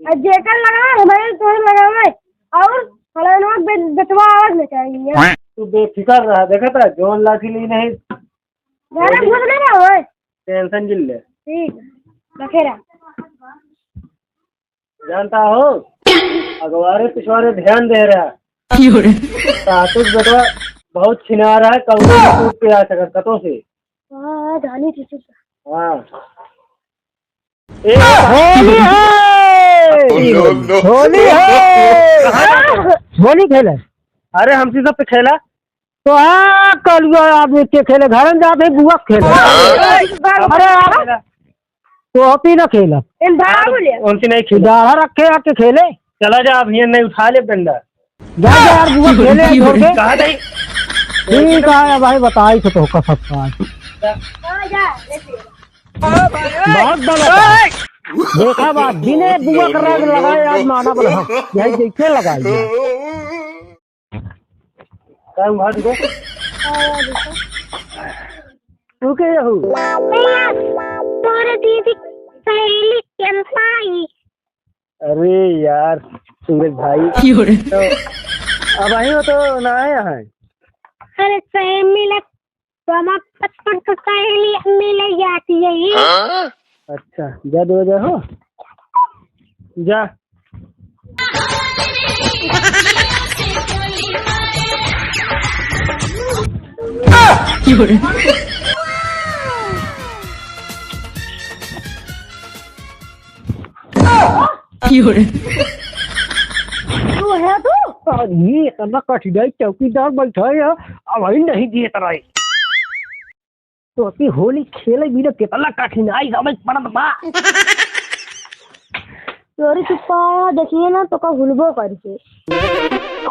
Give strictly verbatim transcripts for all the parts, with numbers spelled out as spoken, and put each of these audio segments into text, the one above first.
अब जेकर लगावे, हमारे तोहरे लगावे, और फलाना बे-, बेटवा आवाज में चाहिए। तू बेफिकर रहा, देखा था, जौन लाठी ली नहीं। घर में घुस नहीं रहा है। Tension जिन ले। ठीक है, रखे रहा। जानता हो, अगवारे पिछवारे ध्यान दे रहा। क्यों रे? सातुक बेटवा बहुत छिनार है, कौनो भी टूट के आ सकत कतो से। हाँ, हाँ, जानी थी, थी। हाँ। ए, होली है। Oh, no, no। होली है। होली खेले। अरे, हमसे सब खेला। तो हाँ, कलुआ आदमी के खेले, घर में जाते बुआ खेले। अरे, आप तो आप ही ना खेला। इन भाग बोलिए। उनसे नहीं खेला। गाढ़ा रखे आके खेले। चला जा, अब ये नहीं उठा ले डंडा। जा, जा यार, बुआ खेले छोड़ के। कहाँ गई? ठीक है भाई, बताई तो, तो का सबका। हाँ, जा, ले ले। बहुत गलत है। देखा बात, बिने बुआ का राग लगाए, आज माना बोला, हाँ, यही जैसे लगाई है। काम भाग दे। तू के हऊ? भैया, तोरे दीदी सहेली चंपाई। अरे यार, सूरज भाई। क्यों रे? तो अब आई हो तो ना आया है। अरे सही मिले, तो हम बचपन के सहेली मिले जाती है ये। अच्छा, जा दो जा हो। जा। तू है तू? अरे, इतना कठिनाई चौकीदार बैठा है, अब वही नहीं दिए तराई। तो अभी होली खेले बिना कितना कठिनाई समझ पड़त बा। तोरी चुप्पा देखिए ना तो का हुलबो करके।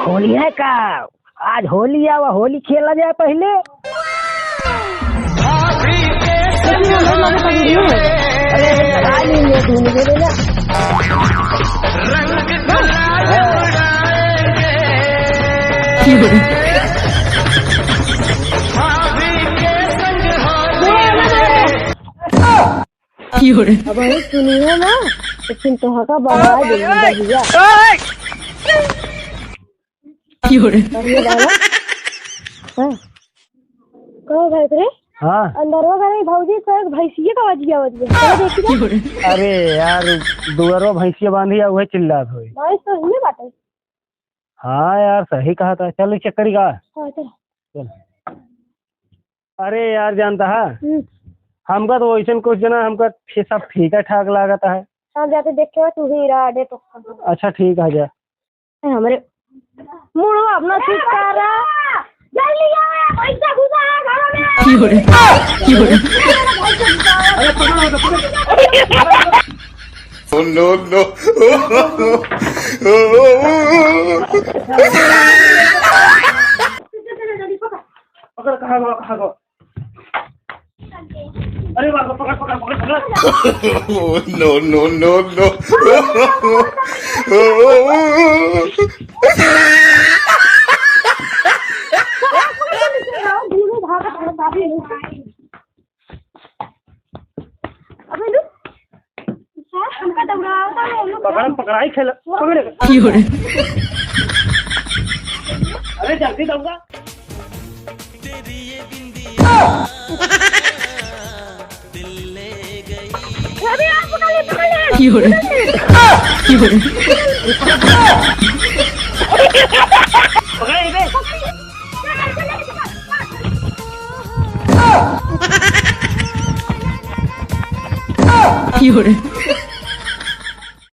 होली है का? आज होली आवा, होली खेला जाए पहले। अरे, अरे, लगा था वीडियो। अरे, अरे, लगा नहीं, ये धुन में ना। अब ये सुनिए ना, लेकिन तो हका बना देंगे भैया। अरे बाबा। हाँ। कहो भाई रे। हाँ। अंदरवा घर में भौजी से एक भैंसिया का आवाज आवत है। चलो देखी जा। अरे यार, दुअरवा भैंसिया बांधी है, वही चिल्लात होई। भाई तो हिये बाटे। हाँ यार, सही कहा था। चल, check करी का? हाँ, चल। चल। अरे यार, जानता है, हम्म। हमका तो वैसन कुछ जना, हमका ये सब ठीक है, ठाक लागत है। हाँ, जाके देख के तू ही रहा, डे तो। अच्छा, ठीक है, जा। ए, हमरे मुड़वा अपना ठीक कर रहा। जल्दी आ, पैसा घुसा है घरों में। की हो रे? की हो रे? अरे, पकड़ो, पकड़ो। Oh, no, no। पकड़, कहाँ गवा, कहाँ गवा? अरे बाप रे, पकड़, पकड़, पकड़, पकड़। Oh, no, no, no, no। अबे रुक। हमका दौड़ावता है, हम लोग पकड़, पकड़ाई खेल, पकड़। की हो रे? अरे जल्दी दौड़ा। अबे आप पकड़ ले, पकड़ ले। की हो रे? की हो रे? पकड़ ले बे। की हो रे?